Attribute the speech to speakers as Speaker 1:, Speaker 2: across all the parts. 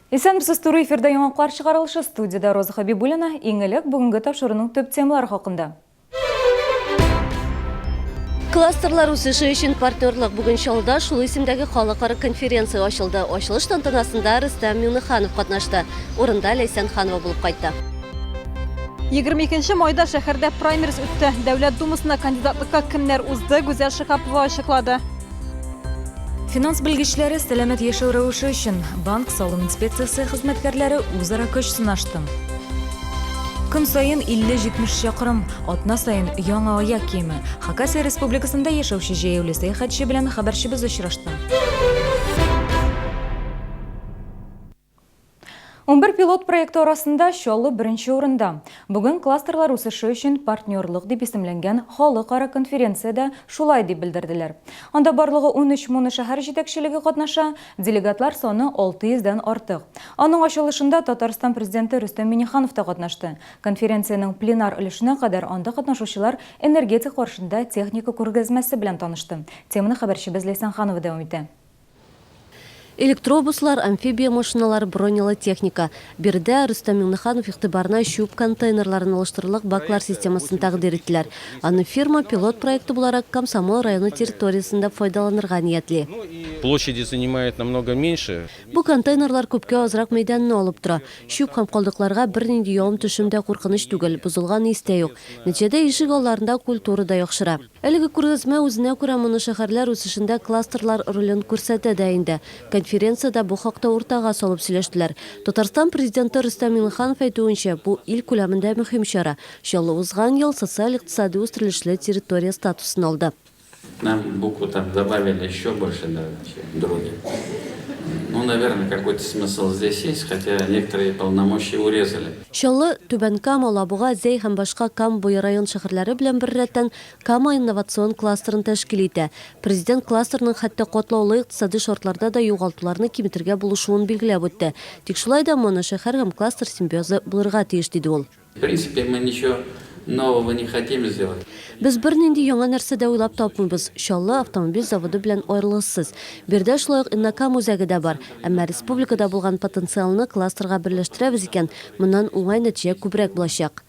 Speaker 1: Исәнмесез, туры эфирда яңалыклар чыгарылышы студиядә Роза Хабибуллина. Иң элек бүгенге тапшыруның төп темалары хакында.
Speaker 2: Кластерлар үсеше өчен партнерлык бүген Чаллыда шул исемдәге халыкара конференция ачылды. Ачылыш тантанасында Рөстәм Миңнеханов катнашты. Урында Ләйсән Ханова булып кайтты.
Speaker 3: 22 майда шәһәрдә праймериз үтте. Дәүләт Думасына кандидатлыкка кемнәр узды, Гүзәл Шиһапова ачыклады.
Speaker 1: Финанс белгечләре сәламәт яшәү рәвеше өчен банк салым инспекциясе хезмәткәрләре үзара көч сынашты. Көн саен 50-70 чакрым, атна саен яңа аяк киеме. Хакасия Республикасында яшәүче җәяүле сәяхәтче белән хәбәрчебез очрашты. 11 пилот проекты арасында Чаллы беренче урында. Бүген кластерлар үсеше өчен партнерлык дип исемләнгән халыкара конференциядә шулай дип белдерделәр. Анда барлыгы 13 моношәһәр җитәкчелеге катнаша, делегатлар саны 600 дән артык. Аның ачылышында Татарстан Президенты Рөстәм Миңнеханов та катнашты. Конференциянең пленар өлешенә кадәр анда катнашучылар энергетик каршында техника күргәзмәсе белән танышты. Теманы хәбәрчебез Ләйсән Ханова дәвам итә.
Speaker 2: Электробуслар, амфибия машиналары, бронялы техника. Биредә Рөстәм Миңнеханов игътибарына чүп контейнерларын алыштырырлык баклар системасын тәкъдир иттеләр. Аны фирма, пилот проекты буларак, Комсомол районы территориясендә файдаланырга ниятли.
Speaker 4: Площади занимает намного меньше.
Speaker 2: Бу контейнерлар күпкә азрак мәйданны алып тора. Чүп һәм калдыкларга бернинди явым-төшем дә куркыныч түгел, бозылган ис тә юк. Нәтиҗәдә ишек алларында культура да яхшыра. Әлеге күргәзмә үзенә күрә моношәһәрләр үсешендә кластерлар ролен күрсәтә дә инде. Конференциядә бу хакта уртага салып сөйләштеләр. Татарстан Президенты Рөстәм Миңнеханов әйтүенчә, бу ил күләмендә мөһим чара. Чаллы узган ел социаль-икътисади үстерелешле территория статусын алды.
Speaker 5: Нам букву там добавили еще больше, наверное, чем другим. Ну, наверное, какой-то смысл здесь есть, хотя некоторые полномочия урезали.
Speaker 2: Чаллы, Түбән Кама, Алабуга, Зәй һәм башка Кама буе район шәһәрләре белән беррәттән Кама инновацион кластерын тәшкил итә. Президент кластерның хәтта катлаулы икътисади шартларда да югалтуларны киметергә булышуын билгеләп үтте. Тик шулай да моношәһәр һәм кластер симбиозы булырга тиеш, диде ул.
Speaker 5: В принципе, мы ничего нового не хотим сделать.
Speaker 2: Без бернинди яңа нәрсә дә уйлап тапмыйбыз. Чаллы автомобиль заводы белән аерылгысыз. Биредә шулай ук Иннокам үзәге дә бар. Әмма республикада булган потенциалны кластерга берләштерәбез икән, моннан уңай нәтиҗә күбрәк булачак.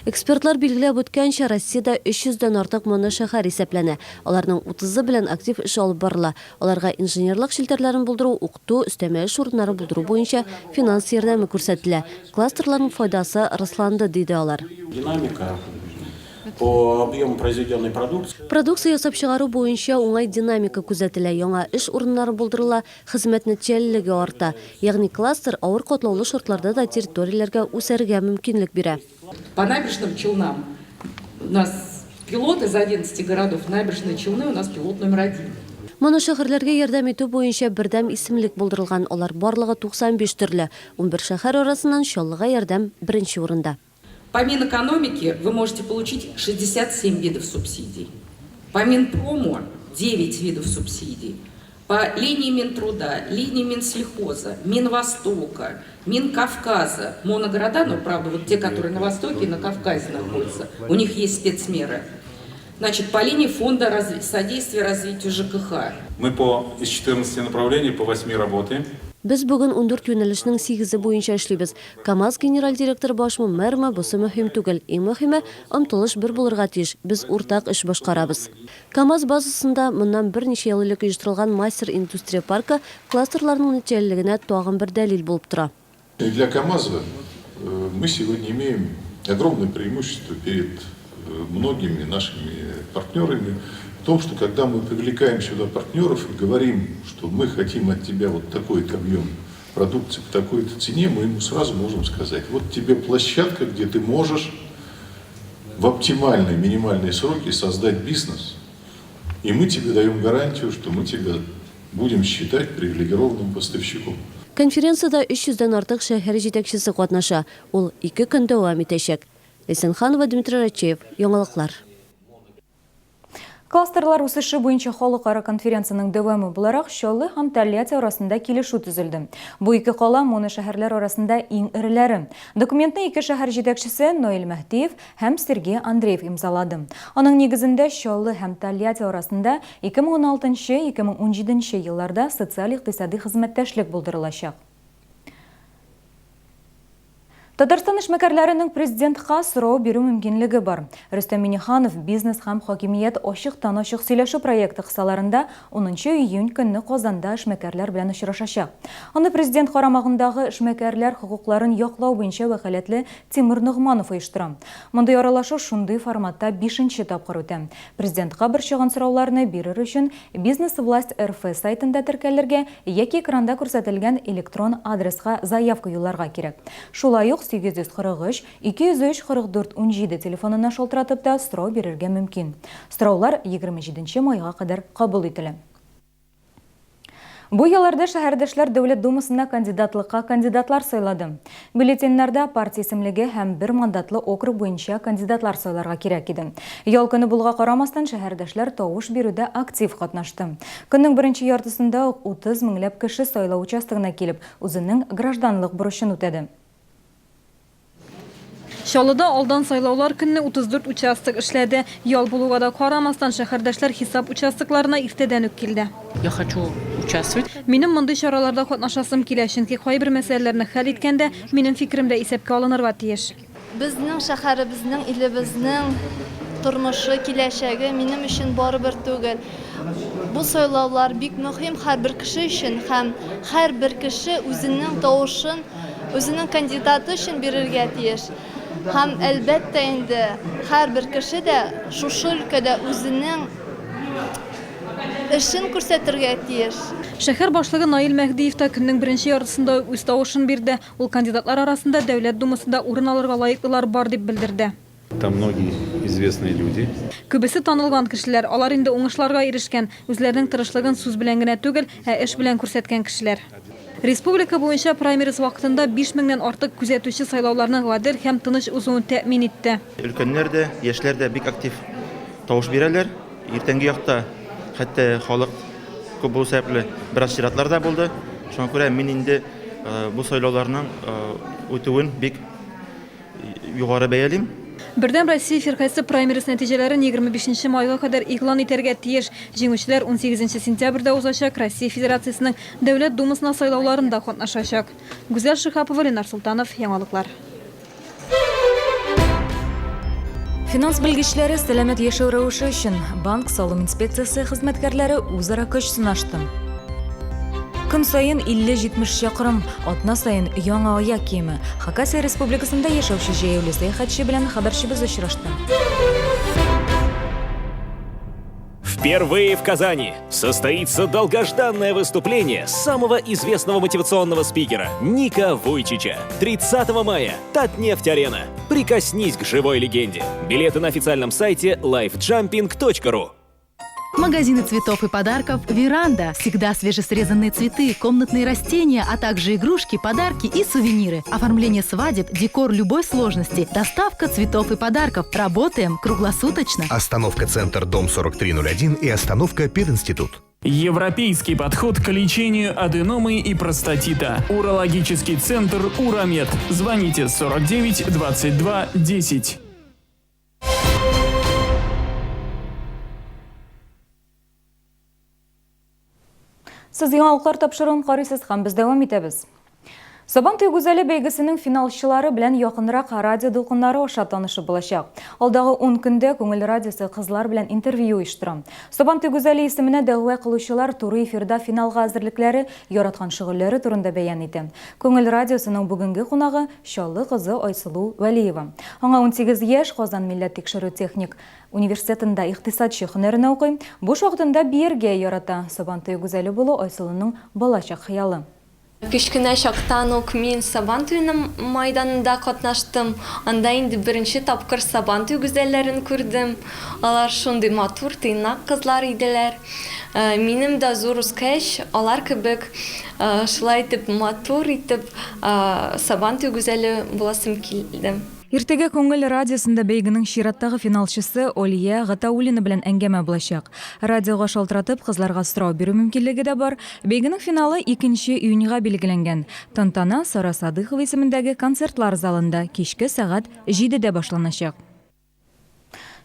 Speaker 2: Экспертлар билгеләп үткәнчә, Россиядә 300 дән артык моношәһәр исәпләнә. Аларның утызы белән актив эш алып барыла. Аларга инженерлык челтәрләрен булдыру, укыту, өстәмә эш урыннары булдыру буенча финанс ярдәме күрсәтелә. Кластерларның файдасы расланды, диде алар.
Speaker 6: Динамика по объему произведенной продукции.
Speaker 2: Продукция ясап чыгару буенча уңай динамика күзәтелә, яңа эш урыннары булдырыла, Хезмәт нәтиҗәлелеге арта, ягъни кластер авыр катлаулы шартларда да территорияләргә үсәргә мөмкинлек бирә.
Speaker 7: По Набережным Челнам у нас пилот из одиннадцати городов, Набережные Челны у нас пилот номер один.
Speaker 2: Моношәһәрләргә ярдәм итү буенча бердәм исемлек булдырылган, алар барлыгы 95 төрле. 11 шәһәр арасыннан Чаллыга ярдәм беренче урында.
Speaker 7: По Минэкономике вы можете получить 67 видов субсидий, по Минпрому 9 видов субсидий, по линии Минтруда, линии Минсельхоза, Минвостока, Минкавказа, моногорода, но, правда, вот те, которые на Востоке и на Кавказе находятся, у них есть спецмеры. Значит, по линии Фонда разви содействия развитию ЖКХ.
Speaker 8: Мы по из 14 направлений по 8 работаем.
Speaker 2: Без бүген 14 юнәлешнең сигезе буенча эшлибез. КАМАЗ генераль директоры башмы, мэрмы, бусы мөһим түгел. Иң мөһиме, омтылыш бер булырга тиеш, без уртак эш башкарабыз. КАМАЗ базасында моннан берничә ел элек оештырылган Мастер индустрия паркы кластерларның нәтиҗәлелегенә тагын бер дәлил булып тора.
Speaker 8: И для КАМАЗа мы сегодня имеем огромное преимущество перед многими нашими партнерами в том, что когда мы привлекаем сюда партнеров и говорим, что мы хотим от тебя вот такой-то объем продукции по такой-то цене, мы ему сразу можем сказать, вот тебе площадка, где ты можешь в оптимальные, минимальные сроки создать бизнес, и мы тебе даем гарантию, что мы тебя будем считать привилегированным поставщиком.
Speaker 2: Конференциядә 300 дән артык шәһәр җитәкчесе катнаша. Ул ике көн дәвам итәчәк. Ләйсән Ханова, Дмитрий Рачеев, Яңалыклар.
Speaker 1: Кластерлар үсеше буенча халыкара конференциянең дәвамы буларак, Чаллы һәм Тольятти арасында килешү төзелде. Бу ике кала моношәһәрләр арасында иң эреләре. Документны ике шәһәр җитәкчесе Наил Мәһдиев һәм Сергей Андреев имзалады. Аның нигезендә Чаллы һәм Тольятти арасында 2016-2017 елларда социаль-икътисади хезмәттәшлек булдырылачак. Татарстан эшмәкәрләренең Президентка сорау бирү мөмкинлеге бар. Рөстәм Миңнеханов Бизнес һәм хакимият ачыктан-ачык сөйләшү проекты кысаларында унынчы июнь көнне Казанда эшмәкәрләр белән очрашачак. Аны Президент карамагындагы эшмәкәрләр хокукларын яклау буенча вәкаләтле Тимур Ногманов оештыра. Мондый аралашу шундый форматта бишенче тапкыр үтә. Президентка борчыган сорауларны бирер өчен Бизнес-власть РФ сайтында теркәлергә яки экранда күрсәтелгән электрон адреска заявка юлларга кирәк. Шулай ук 843 203 44 17 телефонына шалтыратып та сорау бирергә мөмкин. Сораулар 27 нче майга кадәр кабул ителә. Бу ялларда шәһәрдәшләр Дәүләт Думасына кандидатлыкка кандидатлар сайлады. Бюллетеньнәрдә партия исемлеге һәм бер мандатлы округ буенча кандидатлар сайларга кирәк иде. Ял көне булуга карамастан, шәһәрдәшләр тавыш бирүдә актив катнашты. Көннең беренче яртысында ук 30 меңләп кеше сайлау участогына килеп, үзенең гражданлык бурычын үтәде.
Speaker 3: Чаллыда алдан сайлаулар көнне 34 участок эшләде. Ял булуга да карамастан, шәһәрдәшләр хисап участокларына иртәдән үк килде.
Speaker 9: Я хочу участвовать.
Speaker 3: Минем мондый чараларда катнашасым килә, чөнки кайбер мәсьәләләрне хәл иткәндә, минем фикерем дә исәпкә алынырга тиеш.
Speaker 10: Безнең шәһәребезнең, илебезнең тормышы, киләчәге минем өчен барыбер түгел. Бу сайлаулар бик мөһим һәрбер кеше өчен һәм һәрбер кеше үзенең тавышын үзенең кандидаты өчен бирергә тиеш. Һәм, әлбәттә инде, һәрбер кеше дә шушы өлкәдә үзенең эшен күрсәтергә тиеш.
Speaker 3: Шәһәр башлыгы Наил Мәһдиев та көннең беренче яртысында үк үз тавышын бирде. Ул кандидатлар арасында Дәүләт Думасында урын алырга лаеклылар бар дип белдерде.
Speaker 11: Там многие известные люди.
Speaker 3: Күбесе танылган кешеләр, алар инде уңышларга ирешкән, үзләренең тырышлыгын сүз белән генә түгел, ә эш белән күрсәткән кешеләр. Республика буенча праймериз вакытында 5 меңнән артык күзәтүче сайлауларның гадел һәм тыныч узуын тәэмин итте.
Speaker 12: Өлкәннәр дә, яшьләр дә бик актив тавыш бирәләр. Иртәнге якта хәтта халык күп булу сәбәпле бераз чиратлар да булды. Шуңа күрә мин инде бу сайлауларның үтүен бик югары бәялим.
Speaker 3: Бердәм Россия фиркасе праймериз нәтиҗәләрен 25 нче майга кадәр игълан итәргә тиеш. Җиңүчеләр 18 сентябрьдә узачак Россия Федерациясенең Дәүләт Думасына сайлауларында катнашачак. Гүзәл Шиһапова, Ленар Солтанов, Яңалыклар.
Speaker 1: Финанс белгечләре сәламәт яшәү рәвеше өчен банк салым инспекциясе хезмәткәрләре үзара көч сынашты. Көн саен 50-70 чакрым, атна саен яңа аяк киеме. Хакасия Республикасында яшәүче җәяүле сәяхәтче белән хәбәрчебез очрашты.
Speaker 13: Впервые в Казани состоится долгожданное выступление самого известного мотивационного спикера Ника Вуйчича. 30 мая. Татнефть-арена. Прикоснись к живой легенде. Билеты на официальном сайте lifejumping.ru.
Speaker 14: Магазины цветов и подарков «Веранда». Всегда свежесрезанные цветы, комнатные растения, а также игрушки, подарки и сувениры. Оформление свадеб, декор любой сложности, доставка цветов и подарков. Работаем круглосуточно.
Speaker 15: Остановка «Центр», дом 4301 и остановка «Пединститут».
Speaker 16: Европейский подход к лечению аденомы и простатита. Урологический центр «Урамед». Звоните 49 22 10.
Speaker 1: Сез яңалыклар тапшыруын карыйсыз һәм без дәвам итәбез. Сабан туй гүзәле бәйгесенең финалчылары белән якынрак радио дулкыннары аша танышып булачак. Алдагы 10 көндә Күңел радиосы кызлар белән интервью оештыра. Сабан туй гүзәле исеменә дәгъва кылучылар туры эфирда финалга әзерлекләре, яраткан шөгыльләре турында бәян итә. Күңел радиосының бүгенге кунагы Чаллы кызы Айсылу Вәлиева. Аңа 18 яшь, Казан милләт тикшерү техник университетында икътисадчы һөнәренә укый. Буш вакытында биергә ярата. Сабантуй гүзәле булу Айсылуның балачак хыялы.
Speaker 17: Кечкенә чактан ук мин Сабан туеның майданында катнаштым. Анда инде беренче тапкыр Сабантуй гүзәлләрен күрдем. Алар шундый матур, тыйнак кызлар иделәр. Минем дә зур үскәч, алар кебек шулай итеп матур итеп Сабантуй гүзәле буласым килде.
Speaker 1: Иртәгә Күңел радиосында бәйгенең чираттагы финалчысы Олия Гатауллина белән әңгәмә булачак. Радиога шалтыратып, кызларга сорау бирү мөмкинлеге дә бар. Бәйгенең финалы икенче июньга билгеләнгән. Тантана Сара Садыйкова исемендәге концертлар залында кичке сәгать җидедә башланачак.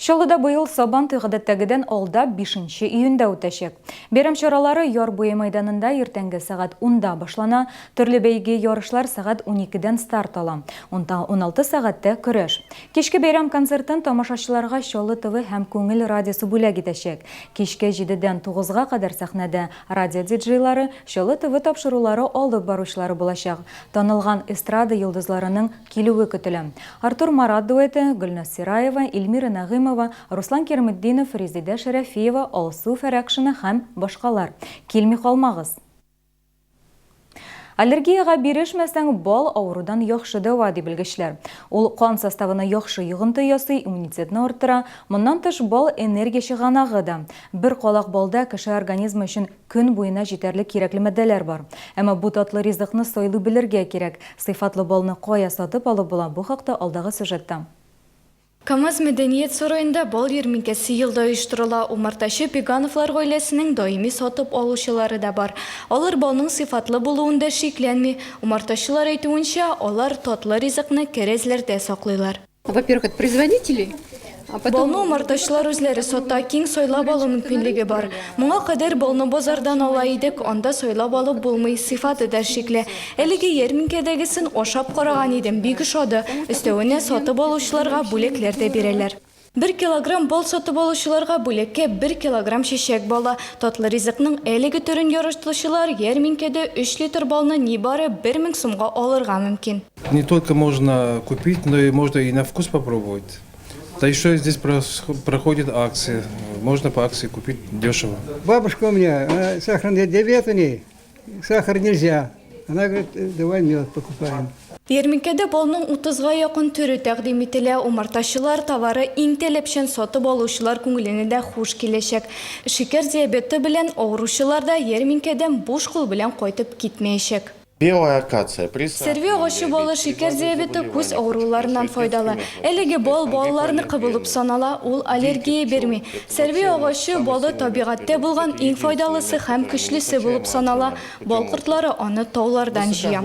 Speaker 1: Чаллыда быел Сабантуй гадәттәгедән алда, бишенче июньдә үтәчәк. Бәйрәм чаралары Яр буе мәйданында иртәнге сәгать унда башлана, төрле бәйге, ярышлар сәгать уникедән старт ала. Унда 16 сәгатьтә көрәш. Кичке бәйрәм концертын тамашачыларга Чаллы ТВ һәм Күңел радиосы бүләк итәчәк. Кичке җидедән тугызга кадәр сәхнәдә радио диджейлары, Чаллы ТВ тапшырулары алып баручылары булачак. Танылган эстрада йолдызларының Килүе көтелә. Артур Марат дуэты, Гөлназ Сираева, Эльмира Нәгыймова, Руслан Кираметдинов, Резидә Шәрәфиева, Алсу Фәрәкшина һәм башкалар. Килми калмагыз! Аллергиягә бирешмәсәң, бал авырудан яхшы дәва, ди белгечләр. Ул кан составына яхшы йогынты ясый, иммунитетны арттыра. Моннан тыш, бал энергия чыганагы да. Бер калак балда кеше организмы өчен Көн буена җитәрлек кирәкле матдәләр бар. Әмма бу татлы ризыкны сайлый белергә кирәк. Сыйфатлы балны кая сатып алып була, бу хакта алдагы сюжетта.
Speaker 18: КАМАЗ мәдәният сараенда бал ярминкәсе ел да оештырыла. Умартачы Пегановлар гаиләсенең даими сатып алучылары да бар. Алар балның сыйфатлы булуында шикләнми. Умартачылар әйтүенчә, алар татлы ризыкны кәрәзләрдә саклыйлар.
Speaker 19: Во-первых, от производителей, а потом...
Speaker 18: Балны умартачылар үзләре сата, киң сайлап алу мөмкинлеге бар. Моңа кадәр балны базардан ала идек, анда сайлап алып булмый, сыйфаты да шикле. Әлеге ярминкәдәгесен ашап караган идем, бик ошады. Өстәвенә, сатып алучыларга бүләкләр дә бирәләр. Бер килограмм бал сатып алучыларга бүләккә бер килограмм чәчәк балы. Татлы ризыкның әлеге төрен яратучылар ярминкәдә өч литр балны нибары 1000 сумга алырга мөмкин.
Speaker 20: Не только можно купить, но и можно и на вкус попробовать. Да еще здесь проходит акции. Можно по акции купить дешево.
Speaker 21: Бабушка у меня, сахарный диабет у ней, сахар нельзя. Она говорит, давай мед покупаем.
Speaker 18: Ярминкәдә балның утызга якын төре тәкъдим ителә. Умартачылар товары иң таләпчән сатып алучылар күңеленә дә хуш киләчәк. Шикәр диабеты белән авыручылар да ярминкәдән буш кул белән кайтып китмәячәк.
Speaker 22: Белая акация при
Speaker 18: Сәрви агачы балы шикәр диабеты, күз авыруларыннан файдалы. Әлеге бал балаларныкы булып санала, ул аллергия бирми. Сәрви агачы балы табигатьтә булган иң файдалысы һәм көчлесе булып санала. Бал кортлары аны таулардан җыя.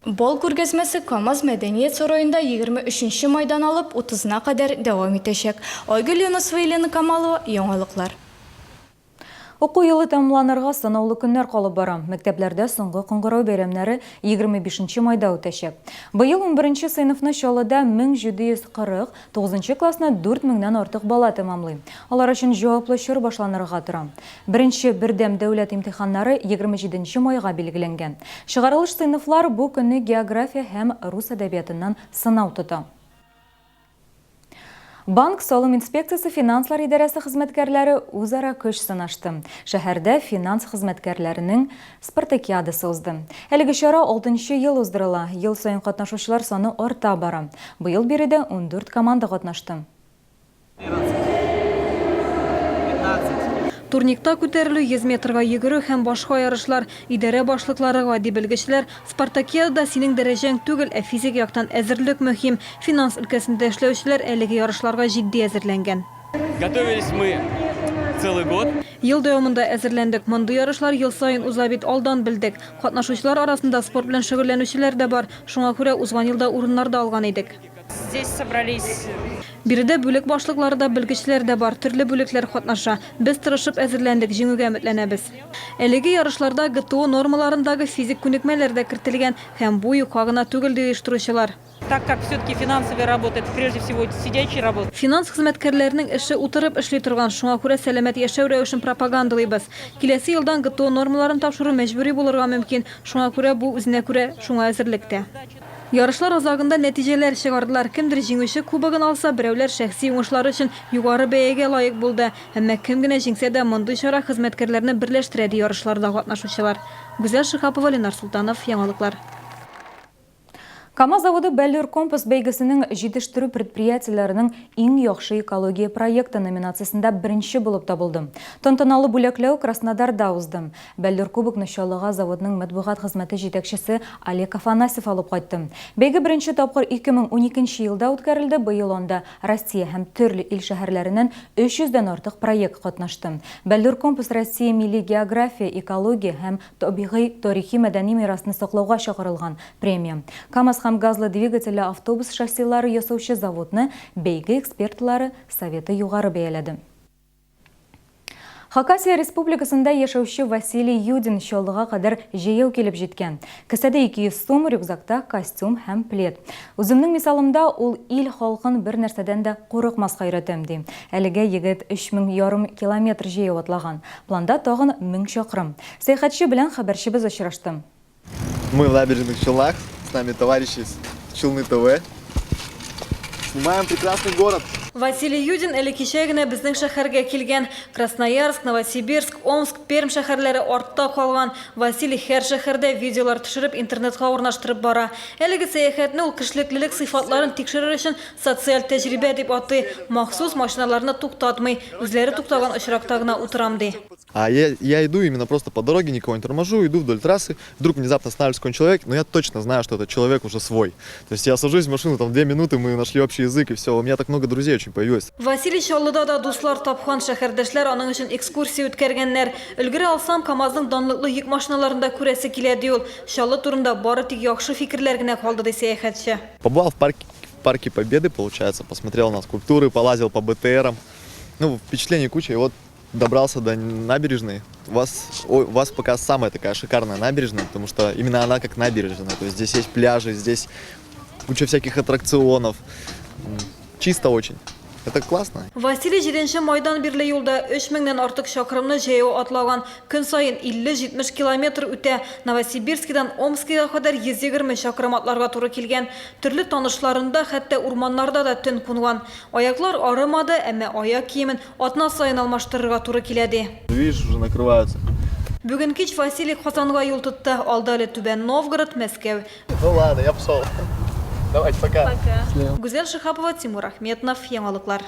Speaker 18: Бал күргәзмәсе КАМАЗ мәдәният сараенда 23 нче майдан алып утызына кадәр дәвам итәчәк. Айгөл Юнысова, Елена Камалова, Яңалыклар.
Speaker 1: Уку елы тәмамланырга санаулы көннәр калып бара. Мәктәпләрдә соңгы кыңгырау бәйрәмнәре 25 нче майда үтәчәк. Быел унберенче сыйныфны Чаллыда 1740, тугызынчы классны дүрт меңнән артык бала тәмамлый. Алар өчен җаваплы чор башланырга тора. Беренче бердәм дәүләт имтиханнары 27 нче майга билгеләнгән. Чыгарылыш сыйныфлар бу көнне география һәм рус әдәбиятыннан сынау тота. Банк салым инспекциясе финанслар идарәсе хезмәткәрләре үзара көч сынашты. Шәһәрдә финанс хезмәткәрләренең спартакиадасы узды. Әлеге чара алтынчы ел уздырыла. Ел саен катнашучылар саны арта бара. Быел биредә 14 команда катнашты.
Speaker 3: Турникта күтәрелү, 100 метрга йөгерү һәм башка ярышлар. Идарә башлыклары, гади белгечләр Спартакиадада синең дәрәҗәң түгел, ә физик яктан әзерлек мөһим. Финанс өлкәсендә эшләүчеләр әлеге ярышларга җитди әзерләнгән.
Speaker 23: Готовились мы целый год.
Speaker 3: Ел дәвамында әзерләндек. Мондый ярышлар ел саен уза бит, алдан белдек. Катнашучылар арасында спорт белән шөгыльләнүчеләр дә бар. Шуңа күрә узган елда урыннар да алган идек.
Speaker 9: Здесь собрались.
Speaker 3: Биредә бүлек башлыклары да, белгечләр дә бар, төрле бүлекләр катнаша. Без тырышып әзерләндек, җиңүгә өметләнәбез. Әлеге ярышларда ГТО нормаларындагы физик күнекмәләр дә кертелгән һәм бу юкка гына түгел, ди оештыручылар.
Speaker 9: Так как все-таки финансовая работа, это прежде всего сидячая работа.
Speaker 3: Финанс хезмәткәрләренең эше утырып эшли торган, шуңа күрә сәламәт яшәү рәвешен пропагандалыйбыз. Киләсе елдан ГТО нормаларын тапшыру мәҗбүри булырга мөмкин, шуңа күрә бу үзенә күрә шуңа әзерлек тә. Ярышлар азагында нәтиҗәләр чыгардылар. Кемдер җиңүче кубогын алса, берәүләр шәхси уңышлары өчен югары бәягә лаек булды. Әмма кем генә җиңсә дә, мондый чара хезмәткәрләрне берләштерә, ди ярышларда катнашучылар. Гүзәл Шиһапова, Ленар Солтанов, Яңалыклар.
Speaker 1: КАМАЗ заводы Бәллүр компас бәйгесенең җитештерү предприятиеләренең иң яхшы экология проекты номинациясендә беренче булып табылды. Тантаналы бүләкләү Краснодарда узды. Бәллүр кубокны Чаллыга заводның матбугат хезмәте җитәкчесе Олег Афанасьев алып кайтты. Бәйге беренче тапкыр 2012 нче елда үткәрелде, быел анда Россия һәм төрле ил шәһәрләреннән 300 дән артык проект катнашты. Бәллүр компас Россия милли география, экология һәм табигый, тарихи-мәдәни мирасны саклауга чакырылган премия. КАМАЗ. КАМАЗ һәм газлы двигательле автобус шассилары ясаучы заводны бәйге экспертлары советы югары бәяләде. Хакасия Республикасында яшәүче Василий Юдин Чаллыга кадәр җәяү килеп җиткән. Кесәдә 200 сум, рюкзакта костюм һәм плед. Үземнең мисалымда ул ил халкын бер нәрсәдән дә курыкмаска өйрәтәм, ди. Әлегә егет 3000 ярым километр җәяү атлаган. Планда тагын 1000 чакрым. Сәяхәтче белән хәбәрчебез очрашты.
Speaker 4: Мы в Набережных Челнах, с нами товарищи с Челны ТВ. Снимаем прекрасный город.
Speaker 3: Василий Юдин әле кичә генә безнең шәһәргә килгән. Красноярск, Новосибирск, Омск, Пермь шәһәрләре артта калган. Василий һәр шәһәрдә видеолар төшереп, интернетка урнаштырып бара. Әлеге сәяхәтне ул кешелеклелек сыйфатларын тикшерер өчен социаль тәҗрибә дип атый. Махсус машиналарны туктатмый, үзләре туктаган очракта гына утырам, ди.
Speaker 4: А я, я иду именно просто по дороге, никого не торможу, иду вдоль трассы, вдруг внезапно останавливается какой-нибудь человек, но я точно знаю, что этот человек уже свой. То есть я сажусь в машину, там две минуты, мы нашли общий язык, и все. У меня так много друзей очень появилось.
Speaker 3: Василий Чаллыда да дуслар тапкан, шәһәрдәшләр аның өчен экскурсия үткәргәннәр. Өлгерә алсам, КАМАЗның данлыклы йөк машиналарын да күрәсе килә, ди ул. Чаллы турында бары тик яхшы фикерләр генә калды, ди сәяхәтче.
Speaker 4: Побывал в парке, в парке Победы, получается, посмотрел на скульптуры, полазил по БТРам. Ну, впечатлений куча, и вот добрался до набережной. У вас, у вас пока самая такая шикарная набережная, потому что именно она как набережная. То есть здесь есть пляжи, здесь куча всяких аттракционов. Чисто очень. Это классно.
Speaker 3: Василий җиденче майдан бирле юлда, өч меңнән артык чакрымны җәяү атлаган. Көн саен 50-70 километр үтә. Новосибирскидан Омскига кадәр 120 чакрым атларга туры килгән. Төрле танышларында, хәтта урманнарда да төн кунган. Аяклар арымады, әмма аяк киемен Атна саен алмаштырырга туры килә, ди.
Speaker 4: Видишь, уже накрываются.
Speaker 3: Бүген кич Василий Казанга юл тотты. Алда әле Түбән Новгород, Мәскәү.
Speaker 4: Ну ладно, я пошел. Давайте, пока.
Speaker 3: Пока. Гүзәл Шиһапова, Тимур Ахметнов, Яңалыклар.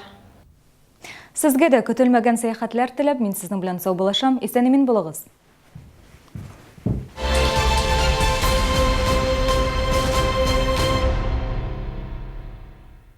Speaker 1: Сезгә дә көтелмәгән сәяхәтләр теләп, мин сезнең белән саубуллашам. Исән-имин булыгыз!